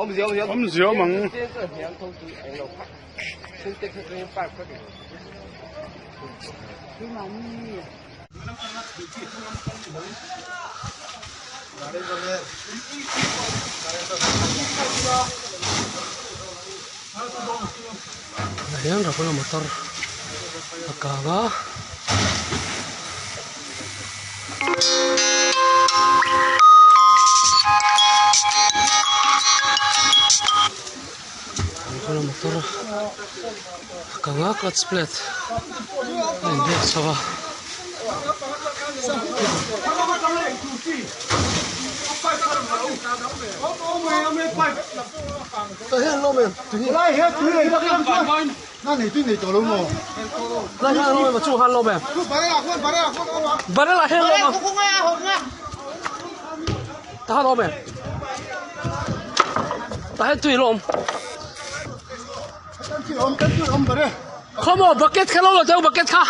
Awmzia awm ang. Hian Rahula motor a kang a. Rahula motor a kang a clutch plate a inbiak chho a. Khawmaw bucket kha lo la teh u bucket kha.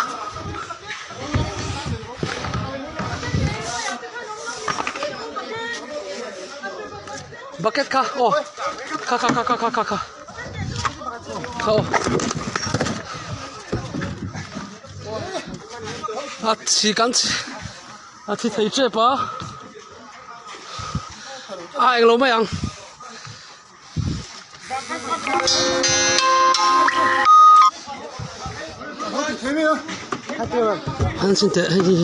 Bucket kha aw kha kha kha kha kha kha kha aw a chhi kan chhi a thi thei tep a a englo mai ang. Han sin teh hei hi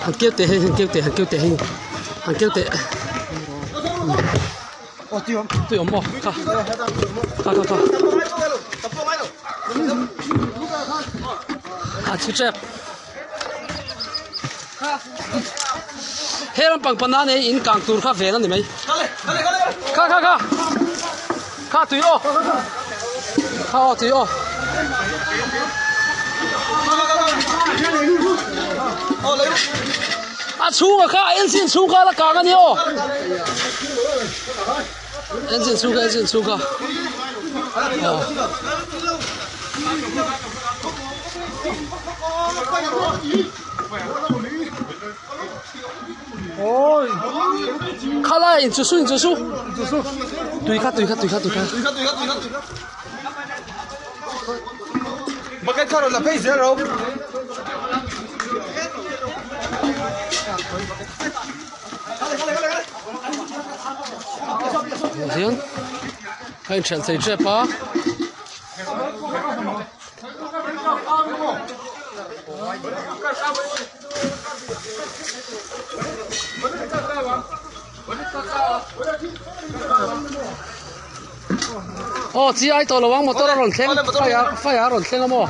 han keu teh hei han keu teh han keu teh hei han keu teh tui awm maw kha kha kha kha a chhi tep He lampang pana nei in kang tur kha ven a ni mai. Kha kha kha. Kha tui aw. Kha aw tui aw. A chhunga kha engine chhung kha la kang a ni aw. Engine chhung kha engine chhung kha. Aw. Khalai in chu su in chu su tui kha tui kha tui kha tui kha Bucket kha rawn la phei zel ro. Hian a inthelh thei tep a. Aw chi ai tawh lo ang motor a rawn thleng fire fire a rawn thleng a maw.